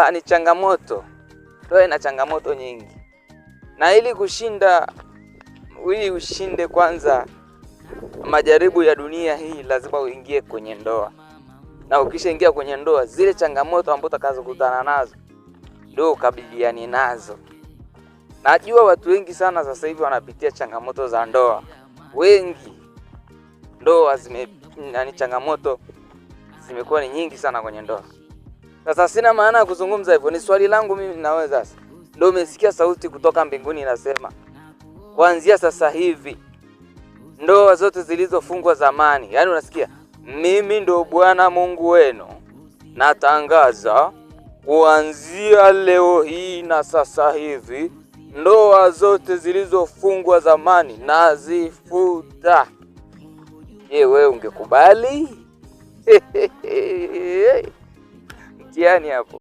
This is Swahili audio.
Ndoa ni changamoto, ndoa ina changamoto nyingi, na ili kushinda, ili ushinde kwanza majaribu ya dunia hii, lazima uingie kwenye ndoa, na ukishaingia kwenye ndoa, zile changamoto ambazo utakazokutana nazo ndio ukabiliane nazo. Najua watu wengi sana sasa hivi wanapitia changamoto za ndoa, wengi ndoa zime, yani changamoto zimekuwa ni nyingi sana kwenye ndoa. Sasa sina maana ya kuzungumza hivyo, ni swali langu mimi na wewe sasa. Ndio umesikia sauti kutoka mbinguni inasema, kuanzia sasa hivi ndoa zote zilizofungwa zamani, yaani unasikia, mimi ndo Bwana Mungu wenu, natangaza kuanzia leo hii na sasa hivi ndoa zote zilizofungwa zamani nazifuta. Je, wewe ungekubali? Mtihani hapo.